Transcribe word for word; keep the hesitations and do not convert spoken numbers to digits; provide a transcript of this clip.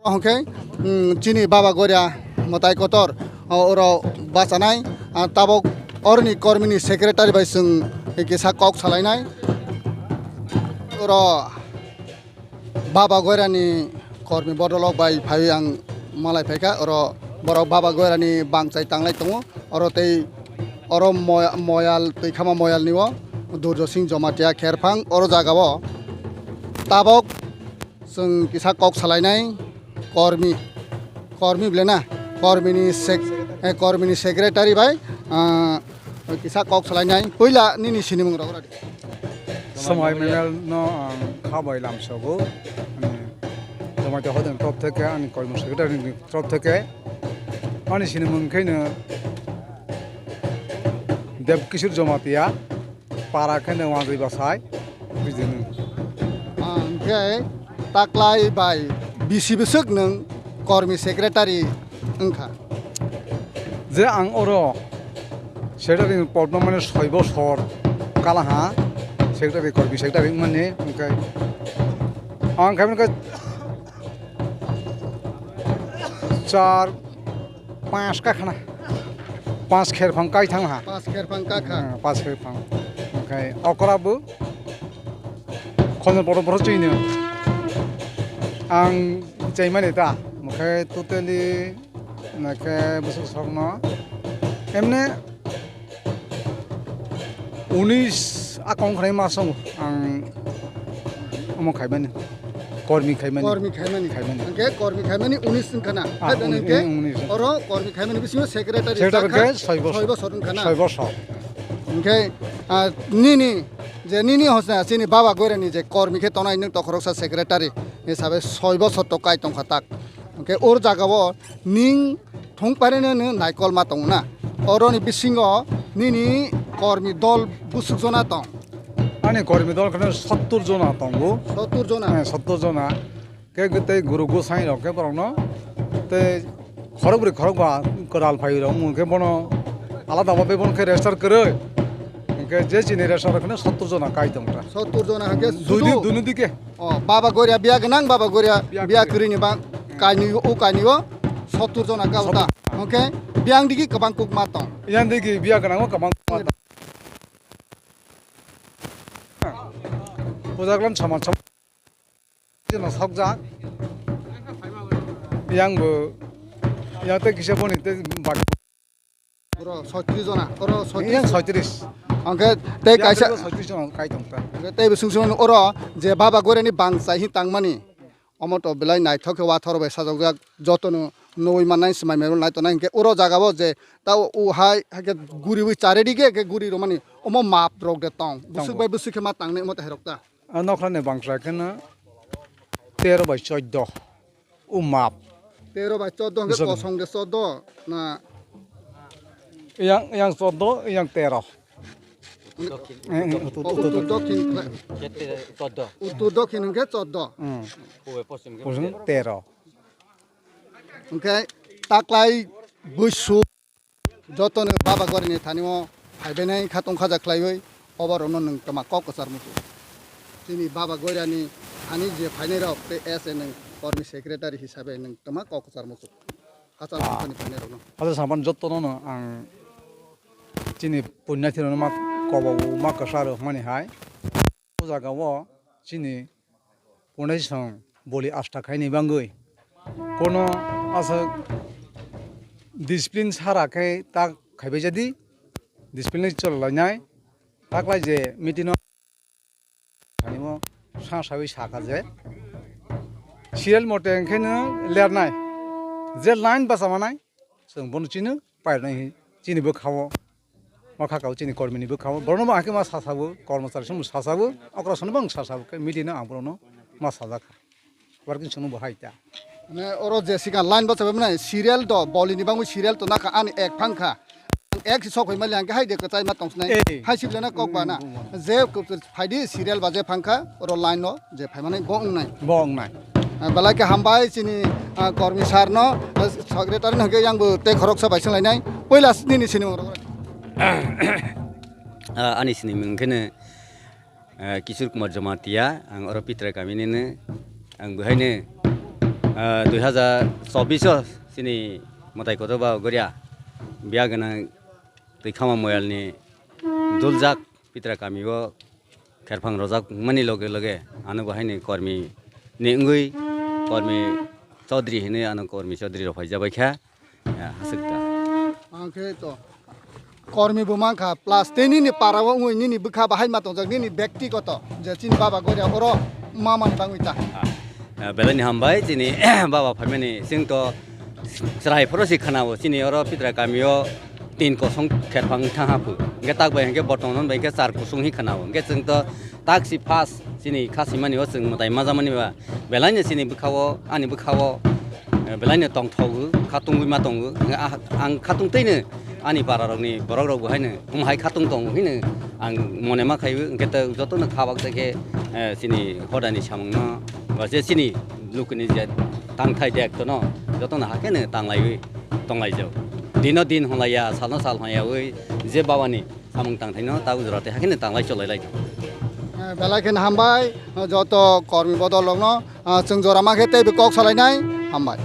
Hwnkhe, mm, chini Baba Goria mwtai kotor, o, oro bachanai, ah, tabok oroni kormini secretary bai chwng kisa kok salainai. Oro Baba Goirani kormi bodolok bai phaiwi ang malai phaikha. Oro borok Baba Goirani bangchai tanglai tongo. Oro tei oro moya-, moyal, twi khama moyalni o Durjo Singh Jomatia kherphang. Oro jagao tabok chwng kisa kok salainai kormi, kormi bole na, kormini sec-, eh, kormini secretary bai, ah, kisa kok salainai. Puila nini sinimung rok radi. Samai Memel no ang kha bai lamsogo. Ani Jomatia Hodani top theke, ani kormi secretary ni top theke. Ani sinimung khe no Dev Kishore Jomatia, para khe no Wanjwi Bwsai, bujinung. Ah, hwnkhe taklai bai bisi bwswk nwng kormi secretary wngkha? Je ang oro secretary ni post no mane soi bosor kala ha, secretary, kormi secretary wngmani, hwnkhe ang khe, hwnkhe char, panch kakhana, panch kherphang kai thang ha. Panch kherphang kakha. Hmm, panch kherphang. Hwnkhe okra bo khonjon potro potro chwino. Ang chaimani ta, hwnkhe totally, hwnkhe bwswk sokno emne unis a kong khnai ma song ang omo khaimani, kormi khaimani. Kormi khaimani. Khaimani. Hwnkhe kormi khaimani unis wngkha na? Ah, Khaidani unis, hwnkhe unis. Oro kormi khaimani bisingo secretary Secretary sakha khe soi bosor. Soi bosor wngkha na? Soi bosor. Hwnkhe, ah, nini je nini hosna chini Baba Goirani je kormi khe tongnai nwng tokhoroksa secretary hisabe soi bosor to kai tongkha tak. Hwnkhe oro jagao ning thung parinani naikol ma tongo na? Oroni bisingo nini kormi dol bwswk jona tong? Ani kormi dol kheno sottur jona tongo. Sottur jona? Eh, sottur jona. Khe tei guru gosai rok khe borokno tei khorokbrwi khorokba kwral phai rok wngkhe bono alada babe bono khe register kwrwi. Hwnkhe je chini register kheno sottur jona kai tongkha. Sottur jona hwnkhe Dui sudu din, dui din dike. O, Baba Goria biya gwnang, Baba Goria biya kwrwini bang kainwi o, kainwi o sottur jona ka uta. Hwnkhe biyang digi kwbang kuk ma tong? Yang digi biya gwnang o kwbang kuk ma tong. Puja klan saman sam-, jona sokjak. Yang bo, yang tei kisa boni tei bak- Oro soitris jona, oro soitris. Yang soitris. Hwnkhe tei kaisa soitris jona kai tongkha. Hwnkhe tei bising song oro je Baba Goirani bangchai hin tangmani. Omo to belai naithok khe wathor bai sajokjak, jotono nugwi mannai swmai mero nai tongnai hwnkhe oro jagao je ta u hai hakhe guriwi charedi khe, khe guri romani omo map rok de tong. Tongo. Bwswk bai bwswk khe ma tangnai omo ta herok ta. A nokhrani bangsa kheno tero bai chordo. O map. Tero bai chordo hwnkhe kosong de chordo na? Yang, yang chordo, yang tero. Uttor, uttor, uttor, uttor dokhin. Uttor dokhin hwnkhe chordo. Hmm. Pube poschim hwnkhe tero. Hwnkhe taklai buisu jotono Baba Gorini thani o phaibainai kha tongkha jak khlaiwi, oborokno nwng twma kok kwchar muchung. Chini Baba Goirani thani je phainairok tei S A nwng kormi secretary hisabe nwng twma kok kwchar muchung. Hachal tongthani phainairokno. Hachal samani jotono no ang chini punyathirono ma kobo ma kwcharo hwnmani hai. O jagao chini Foundation boli asta khaini bangwi kono aswk discipline sara khe ta khaibai jadi, discipline chol lainai. Taklai je meeting o thanimo sa sawi sakha je serial mote hwnkhe no lernai, je line bacha manai, chwng bono chino pairwnai, chini bwkhao. Ma kha kao chini kormini bwkhao. Borokno bo ang khe ma sasabo, kormochari songbo sasabo, okra songno bo ang sasabo, khe media no ang borokno ma sajak kha. Working songno bo hai ta. Mane oro je sikha line bacha bai mane serial do, bolini bangwi serial to nakha ani ek phang kha. Ek si sok phai mali ang khe hai de kwchai ma tong sinai. Eh. Hai sibla na kok ba na. Hmm, hmm, hmm. Je Phaidi serial ba je phangkha, oro line no je phaimanai bo wngnai. Bo wngnai. Ah, belai khe hambai chini, ah, kormi sir no, ah, secretary no hwnkhe yang bo tei khoroksa bai swnglainai. Puila nini sinimung rok. Ah, ani sinimung khe no, ah, Kishore Kumar Jamatia, ang oro Pitra kami ni no, ang bo hai no Ah, dui hazar chobbish o chini mwtai kotor ba goria biya gwnang twi khama moyalni duljak Pitra kamio kherphang rojak mani loge loge ano bo haini kormi ni wngwi kormi Chaudhary hinwi ano kormi Chaudhary rok phaijabai kha, eh, haswk ta. Ang khe to kormi bo mankha, plus tei nini para o wngwi nini bwkha bahai ma tongjak, nini bektigoto je chini baba goria oro ma mani bangwi ta. Ah, belai ni hambai chini baba phaimani, chwng to chwrai phoro si khwnao chini oro Pitra kamio tin kosong kherphang thang ha phu. Hwnkhe tak bai hwnkhe botong non bai hwnkhe char kosong hi khwnao. Hwnkhe chwng to tak si first chini kha simani o chwng mwtai ma jamani ba. Belai no chini bwkha o, ani bwkha o, eh, belai no tongthogo, khatungwi ma tongo. Hwnkhe ah, ang khatung twi no ani para rokni borok rok bo haino omo hai khatung tongo hino ang mone ma khaio. Hwnkhe to joto no kha bak khe, eh, chini hodani samung no ba je chini lukuni je tangthai dek tono joto no hakhe no tanglaiwi tonglaijak. Dino din honlaiya, salno sal honyawi je babani samung tangthaino ta ujura tei hakhe no tanglai cholai lai. Eh, belai kheno hambai, eh, joto kormi bodol rokno, eh, chwng jora ma khe teibo kok salainai, hambai.